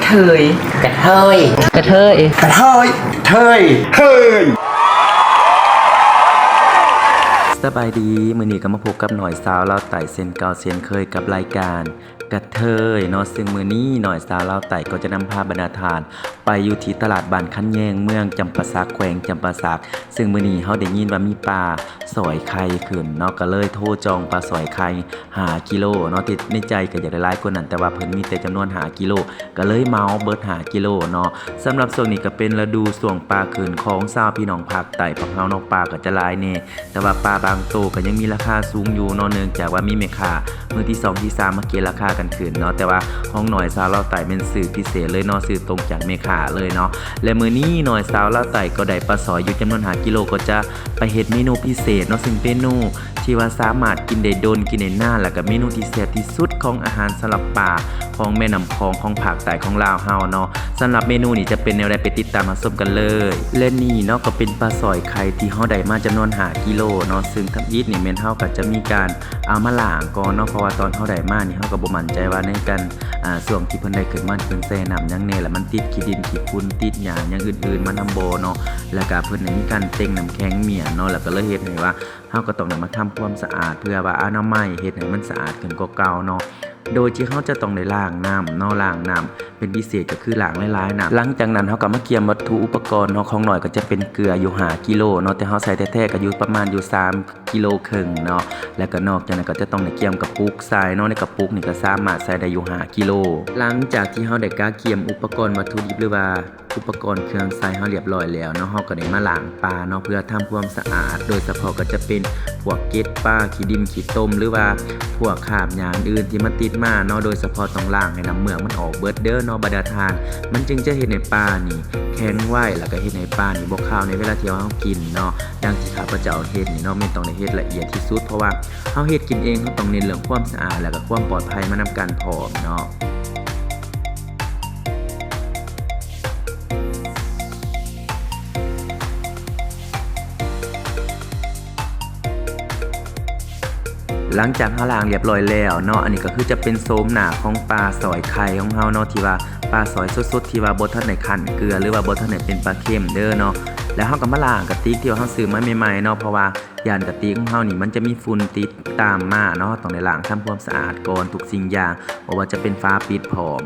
ເທີຍ ກະເທີຍ ກະເທີຍ ກະເທີຍ ເທີຍ ເທີຍ. ສະບາຍດີ ມື້ນີ້ກໍມາພົບກັບນ້ອຍສາວລາວໃຕ້ເຊັ່ນເກົ່າເຊັ່ນເຄີຍ ກັບລາຍການກະເທີຍເນາະ. ຊຶ່ງມື້ນີ້ນ້ອຍສາວລາວໃຕ້ກໍຈະນຳພາບັນດາທ່ານ ໄປຢູ່ທີ່ຕະຫຼາດບ້ານຂັນແຍງ ເມືອງຈຳປາສັກ ແຂວງຈຳປາສັກ. ຊຶ່ງມື້ນີ້ເຮົາໄດ້ຍິນວ່າມີປາສອຍໄຂ່ຂຶ້ນເນາະ ກໍເລີຍໂທຈອງປາສອຍໄຂ່ຫ້າກິໂລເນາະ. ທີ່ໃນໃຈກໍຢາກໄດ້ຫຼາຍກວ່ານັ້ນ ແຕ່ວ່າເພິ່ນມີແຕ່ຈຳນວນຫ້າກິໂລ ກໍເລີຍເໝົາເບິດຫ້າກິໂລເນາະ. ສຳລັບຊ່ວງນີ້ກໍເປັນລະດູຊ່ວງປາຂຶ້ນຂອງຊາວພີ່ນ້ອງພາກໃຕ້ພວກເຮົາເນາະ ປາກໍຈະຫຼາຍແດ່ ແຕ່ວ່າປາບາງໂຕກໍຍັງມີລາຄາສູງຢູ່ເນາະ ເນື່ອງຈາກວ່າມີແມ່ຄ້າ ມື້ທີສອງທີສາມມາເກະລາຄາກັນຂຶ້ນເນາະ. ແຕ່ວ່າຂອງນ້ອຍສາວລາວໃຕ້ແມ່ນຊື້ພິເສດເລີຍເນາະ ຊື້ຕົງຈາກແມ່ຄ້າເລີຍເນາະ. ແລະ ມື້ນີ້ນ້ອຍສາວລາວໃຕ້ກໍໄດ້ປາສອຍຢູ່ຈຳນວນຫ້າກິໂລ ກໍຈະໄປເຮັດເມນູພິເສດເນາະ ຊຶ່ງເປັນເມນູທີ່ວ່າສາມາດກິນໄດ້ດົນ ກິນໄດ້ນານ ແລ້ວກໍເມນູທີ່ແຊບທີ່ສຸດຂອງອາຫານສຳລັບປາຂອງແມ່ນ້ຳຂອງ ຂອງພາກໃຕ້ຂອງລາວເຮົາເນາະ. ສຳລັບເມນູນີ້ຈະເປັນແນວໃດ ໄປຕິດຕາມຮັບຊົມກັນເລີຍ. ແລະ ນີ້ເນາະ ກໍເປັນປາສອຍໄຂ່ທີ່ເຮົາໄດ້ມາຈຳນວນຫ້າກິໂລເນາະ ຊຶ່ງທຳອິດນີ້ແມ່ນເຮົາກໍຈະມີການ ເອົາມາລ້າງກ່ອນເນາະ ເພາະວ່າຕອນເຮົາໄດ້ມານີ້ ເຮົາກໍບໍ່ໝັ້ນໃຈວ່າໃນການ ອ່າ ຊ່ວງທີ່ເພິ່ນໄດ້ຂຶ້ນມາ ເພິ່ນໃສ່ນ້ຳຫຍັງແດ່ ແລ້ວມັນຕິດຂີ້ດິນຂີ້ຝຸ່ນ ຕິດຫຍ້າຫຍັງອື່ນໆມານຳບໍ່ເນາະ. ແລ້ວກະເພິ່ນມີການເຕັງນ້ຳແຂງມ້ຽນເນາະ ແລ້ວກໍເລີຍເຮັດໃຫ້ວ່າ ເຮົາກໍຕ້ອງໄດ້ມາທຳຄວາມສະອາດ ເພື່ອວ່າອະນາໄມ ເຮັດໃຫ້ມັນສະອາດຂຶ້ນກວ່າເກົ່າເນາະ. ໂດຍທີ່ເຮົາຈະຕ້ອງໄດ້ລ້າງນ້ຳເນາະ ລ້າງນ້ຳເປັນພິເສດ ກໍຄືລ້າງຫຼາຍໆນ້ຳ. ຫຼັງຈາກນັ້ນເຮົາກໍມາກຽມວັດຖຸອຸປະກອນເນາະ ຂອງນ້ອຍກໍຈະເປັນເກືອຢູ່ຫ້າກິໂລເນາະ ແຕ່ເຮົາໃສ່ແທ້ໆກໍຢູ່ປະມານຢູ່ສາມ ກິໂລເຄິ່ງເນາະ. ແລ້ວກໍນອກຈາກນັ້ນກໍຈະຕ້ອງໄດ້ກຽມກະປຸກໃສ່ເນາະ ໃນກະປຸກນີ້ກໍສາມາດໃສ່ໄດ້ຢູ່ຫ້າກິໂລ. ຫຼັງຈາກທີ່ເຮົາໄດ້ກະກຽມອຸປະກອນວັດຖຸດິບ ຫຼືວ່າອຸປະກອນເຄື່ອງໃຊ້ເຮົາລຽບຮ້ອຍແລ້ວເນາະ ເຮົາກໍໄດ້ມາລ້າງປາເນາະ ເພື່ອທຳຄວາມສະອາດ ໂດຍສະເພາະກໍຈະເປັນພວກເກັດປາ ຂີ້ດິນຂີ້ຕົມ ຫຼືວ່າພວກຄາບຫຍ້າອື່ນໆທີ່ມັນຕິດມາເນາະ. ໂດຍສະເພາະຕ້ອງລ້າງໃຫ້ນ້ຳເມືອກມັນອອກເບິດເດີເນາະ ບັນດາທ່ານ ມັນຈຶ່ງຈະເຮັດໃຫ້ປານີ້ແຂງໄວ ແລ້ວກໍເຮັດໃຫ້ປານີ້ບໍ່ຄາວໃນເວລາທີ່ເຮົາກິນເນາະ. ດັ່ງທີ່ຂ້າພະເຈົ້າເຮັດນີ້ເນາະ ແມ່ນຕ້ອງໄດ້ເຮັດລະອຽດທີ່ສຸດ ເພາະວ່າ ເຮົາເຮັດກິນເອງ ເຮົາຕ້ອງເນັ້ນເລື່ອງຄວາມສະອາດ ແລະກະຄວາມປອດໄພມານຳກັນພ້ອມເນາະ. ຫຼັງຈາກເຮົາລ້າງລຽບຮ້ອຍແລ້ວເນາະ ອັນນີ້ກໍຄືຈະເປັນໂສມໜ້າຂອງປາສອຍໄຂ່ຂອງເຮົາເນາະ ທີ່ວ່າປາສອຍສົດໆ ທີ່ວ່າບໍ່ທັນໄດ້ຄັ້ນເກືອ ຫຼືວ່າບໍ່ທັນໄດ້ເປັນປາເຄັມເດີເນາະ. ແລ້ວເຮົາກໍມາລ້າງກະຕິກທີ່ວ່າເຮົາຊື້ມາໃໝ່ໆເນາະ ເພາະວ່າ ຢ້ານກະຕິກຂອງເຮົານີ້ມັນຈະມີຝຸ່ນຕິດຕາມມາເນາະ ເຮົາຕ້ອງໄດ້ລ້າງທຳຄວາມສະອາດກ່ອນທຸກສິ່ງຢ່າງ ບໍ່ວ່າຈະເປັນຝາປິດພ້ອມ.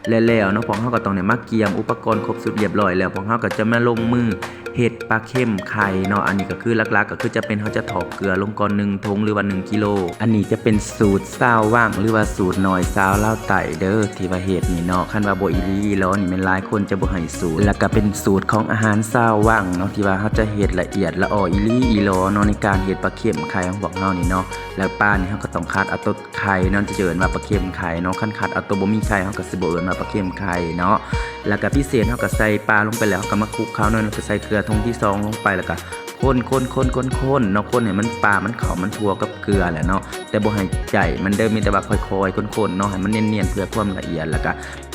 ແລະ ແລ້ວເນາະ ພວກເຮົາກໍຕ້ອງໄດ້ມາກຽມອຸປະກອນຄົບຊຸດລຽບຮ້ອຍແລ້ວ ພວກເຮົາກໍຈະມາລົງມືເຮັດປາເຄັມໄຂ່ເນາະ. ອັນນີ້ກໍຄືຫຼັກໆ ກໍຄືຈະເປັນ ເຮົາຈະຖອກເກືອລົງກ່ອນໜຶ່ງຖົງ ຫຼືວ່າໜຶ່ງກິໂລ. ອັນນີ້ຈະເປັນສູດຊາວວັງ ຫຼືວ່າສູດນ້ອຍສາວລາວໃຕ້ເດີ ທີ່ວ່າເຮັດນີ້ເນາະ. ຄັນວ່າບໍ່ອີ່ຫຼີອີ່ຫຼໍນີ້ແມ່ນຫຼາຍຄົນຈະບໍ່ໃຫ້ສູດ ແລ້ວກໍເປັນສູດຂອງອາຫານຊາວວັງເນາະ ທີ່ວ່າເຮົາຈະເຮັດລະອຽດລະອໍອີ່ຫຼີອີ່ຫຼໍເນາະ ໃນການເຮັດປາເຄັມໄຂ່ຂອງພວກເຮົານີ້ເນາະ. ແລ້ວປານີ້ເຮົາກໍຕ້ອງຄັດເອົາໂຕໄຂ່ເນາະ ຈະເອີ້ນວ່າປາເຄັມໄຂ່ເນາະ. ຄັນຄັດເອົາໂຕບໍ່ມີໄຂ່ ເຮົາກໍຊິບໍ່ເອີ້ນວ່າປາເຄັມໄຂ່ເນາະ. ແລ້ວກໍພິເສດ ເຮົາກໍໃສ່ປາລົງໄປແລ້ວ ເຮົາກໍມາຄຸກເຂົ້າເນາະ ແລ້ວກໍໃສ່ເກືອຖົງທີສອງລົງໄປ ແລ້ວກໍຄົນໆໆໆເນາະ ຄົນໃຫ້ມັນ ປາມັນເຂົ້າມັນທົ່ວກັບເກືອແຫຼະເນາະ. ແຕ່ບໍ່ໃຫ້ໃຈມັນເດີ ມີແຕ່ວ່າຄ່ອຍໆຄົນໆເນາະ ໃຫ້ມັນນຽນໆ ເພື່ອຄວາມລະອຽດ. ແລ້ວກໍ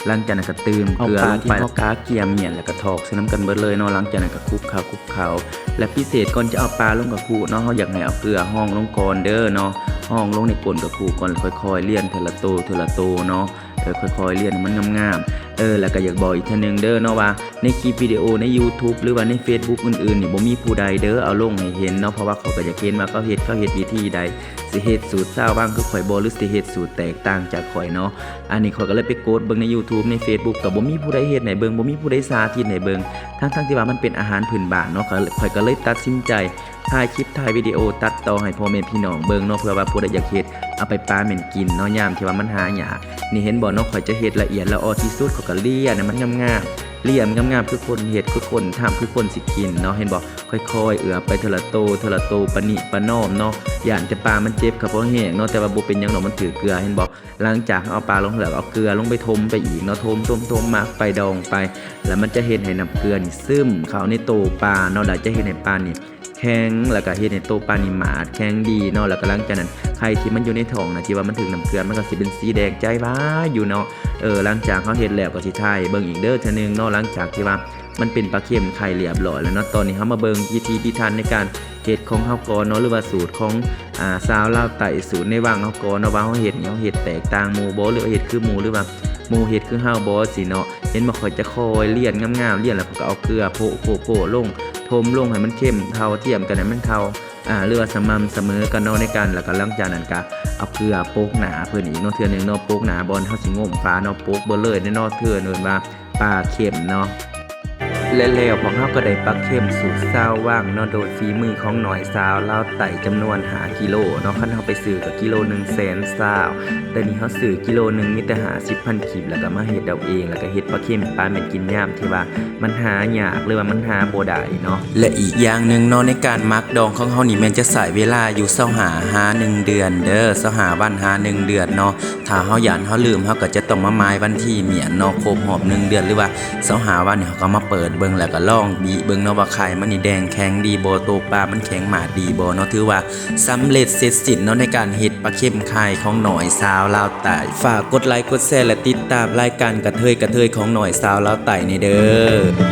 ຫຼັງຈາກນັ້ນກໍຕື່ມເກືອລົງໄປ ເອົາປາທີ່ເຮົາກະກຽມມ້ຽນ ແລ້ວກໍຖອກໃສ່ນຳກັນເບິດເລີຍເນາະ. ຫຼັງຈາກນັ້ນກໍຄຸກເຂົ້າຄຸກເຂົ້າ ແລະ ພິເສດກ່ອນຈະເອົາປາລົງກະຄຸເນາະ ເຮົາຢາກໃຫ້ເອົາເກືອຮອງລົງກ່ອນເດີເນາະ ຮອງລົງໃນກົ້ນກະຄຸກ່ອນ ແລ້ວຄ່ອຍໆລຽນເທື່ອລະໂຕເທື່ອລະໂຕເນາະ. ເອີ ຄ່ອຍໆລຽນໃຫ້ມັນງາມໆ. ເອີ ແລ້ວກໍຢາກບອກອີກເທື່ອໜຶ່ງເດີເນາະວ່າ ໃນຄລິບວິດີໂອໃນ YouTube ຫຼືວ່າໃນ Facebook ອື່ນໆນີ້ ບໍ່ມີຜູ້ໃດເດີເອົາລົງໃຫ້ເຫັນເນາະ ເພາະວ່າເຂົາກໍຢາກເຫັນວ່າເຂົາເຮັດ ເຂົາເຮັດວິທີໃດ ຊິເຮັດສູດຊາວວັງຄືຂ້ອຍບໍ່ ຫຼືຊິເຮັດສູດແຕກຕ່າງຈາກຂ້ອຍເນາະ. ອັນນີ້ຂ້ອຍກໍເລີຍໄປກົດເບິ່ງໃນ YouTube ໃນ Facebook ກໍບໍ່ມີຜູ້ໃດເຮັດໃຫ້ເບິ່ງ ບໍ່ມີຜູ້ໃດສາທິດໃຫ້ເບິ່ງ ທັງໆທີ່ວ່າມັນເປັນອາຫານພື້ນບ້ານເນາະ. ຂ້ອຍກໍເລີຍຕັດສິນໃຈຖ່າຍຄລິບ ຖ່າຍວິດີໂອ ຕັດຕໍ່ໃຫ້ພໍ່ແມ່ພີ່ນ້ອງເບິ່ງເນາະ ເພື່ອວ່າຜູ້ໃດຢາກເຮັດ ເອົາໄປປາແມ່ນກິນເນາະ ຍາມທີ່ວ່າມັນຫາຍາກ. ນີ້ເຫັນບໍ່ເນາະ ຂ້ອຍຈະເຮັດລະອຽດລະອໍທີ່ສຸດ ຂ້ອຍກໍລຽນໃຫ້ມັນງາມໆ ລຽນງາມໆ ຄືຄົນເຮັດ ຄືຄົນທຳ ຄືຄົນຊິກິນເນາະ. ເຫັນບໍ່ ຄ່ອຍໆເອື້ອມໄປເທື່ອລະໂຕເທື່ອລະໂຕ ປະນີປະນອມເນາະ. ຢ້ານແຕ່ປາມັນເຈັບຂະເພາະແຫ້ງເນາະ ແຕ່ວ່າບໍ່ເປັນຫຍັງດອກ ມັນຖືກເກືອ ເຫັນບໍ່. ຫຼັງຈາກເຮົາເອົາປາລົງແລ້ວ ເອົາເກືອລົງໄປຖົມໄປອີກເນາະ ຖົມໆໆ ໝັກໄປ ດອງໄປ ແລ້ວມັນຈະເຮັດໃຫ້ນ້ຳເກືອນີ້ຊຶມເຂົ້າໃນໂຕປາເນາະ ແລ້ວຈະເຮັດໃຫ້ປານີ້ແຂງ ແລ້ວກໍເຮັດໃຫ້ໂຕປານີ້ໝາດແຂງດີເນາະ. ແລ້ວກໍຫຼັງຈາກນັ້ນ ໄຂ່ທີ່ມັນຢູ່ໃນທ້ອງນະ ທີ່ວ່າມັນຖືກນ້ຳເກືອ ມັນກໍຊິເປັນສີແດງໃຈວາຍຢູ່ເນາະ. ເອີ ຫຼັງຈາກເຮົາເຮັດແລ້ວ ກໍຊິຖ່າຍໃຫ້ເບິ່ງອີກເດີເທື່ອໜຶ່ງເນາະ. ຫຼັງຈາກທີ່ວ່າ ມັນເປັນປາເຄັມໄຂ່ລຽບຮ້ອຍແລ້ວເນາະ. ຕອນນີ້ເຮົາມາເບິ່ງວິທີພິຖັນໃນການເຮັດຂອງເຮົາກ່ອນເນາະ ຫຼືວ່າສູດຂອງ ອາ ຊາວລາວໃຕ້ ສູດໃນວັງເຮົາກ່ອນເນາະ ວ່າເຮົາເຮັດນີ້ ເຮົາເຮັດແຕກຕ່າງໝູ່ບໍ່ ຫຼືວ່າເຮັດຄືໝູ່ ຫຼືວ່າ ໝູ່ເຮັດຄືເຮົາບໍ່ຊີ້ເນາະ. ເຫັນບໍ່ ຂ້ອຍຈະຄ່ອຍລຽນງາມໆ ລຽນແລ້ວຂ້ອຍກໍເອົາເກືອໂປະໆໆລົງ ຖົມລົງໃຫ້ມັນເຂັ້ມເທົ່າທຽມກັນ ໃຫ້ມັນເທົ່າ ອ່າ ຫຼືວ່າສະໝ່ຳສະເໝີກັນເນາະ ໃນການ ແລ້ວກໍຫຼັງຈາກນັ້ນກໍເອົາເກືອໂປະໜ້າເພິ່ນອີກເນາະ ເທື່ອໜຶ່ງເນາະ. ໂປະໜ້າບ່ອນເຮົາຊິງົມຝາເນາະ ໂປະເບິດເລີຍເນາະ ເພິ່ນເອີ້ນວ່າປາເຂັ້ມເນາະ. ແລະແລ້ວພວກເຮົາກໍໄດ້ປາເຂັ້ມສູດຊາວວັງເນາະ ໂດຍຝີມືຂອງນ້ອຍສາວລາວໃຕ້ຈຳນວນຫ້າກິໂລເນາະ. ຄັນເຮົາໄປຊື້ກໍກິໂລໜຶ່ງແສນຊາວ ແຕ່ນີ້ເຮົາຊື້ກິໂລໜຶ່ງມີແຕ່ຫ້າສິບພັນກີບ ແລ້ວກໍມາເຮັດເອົາເອງ ແລ້ວກໍເຮັດປາເຂັ້ມປາເມັດກິນຍາມທີ່ວ່າມັນຫາຍາກ ຫຼືວ່າມັນຫາບໍ່ໄດ້ເນາະ. ແລະອີກຢ່າງໜຶ່ງເນາະ ໃນການໝັກດອງຂອງເຮົານີ້ແມ່ນຈະໃຊ້ເວລາຢູ່ຊາວຫ້າຫາໜຶ່ງເດືອນເດີ ຊາວຫ້າວັນຫາໜຶ່ງເດືອນເນາະ. ຖ້າເຮົາຢ້ານເຮົາລືມ ເຮົາກໍຈະຕ້ອງມາໝາຍວັນທີມ້ຽນເນາະ ຄົບຮອບໜຶ່ງເດືອນ ຫຼືວ່າຊາວຫ້າວັນນີ້ ເຮົາກໍມາເປີດເບິ່ງ ແລ້ວກໍລອງບີບເບິ່ງເນາະ ວ່າໄຂ່ມັນນີ້ແດງແຂງດີບໍ່ ໂຕປາມັນແຂງມາດດີບໍ່ເນາະ. ຖືວ່າສຳເລັດເສັດສິ້ນເນາະ ໃນການເຮັດປາເຄັມໄຂ່ຂອງນ້ອຍສາວລາວໃຕ້. ຝາກກົດໄລກົດແຊ ແລະ ຕິດຕາມລາຍການກະເທີຍກະເທີຍຂອງນ້ອຍສາວລາວໃຕ້ແດ່ເດີ.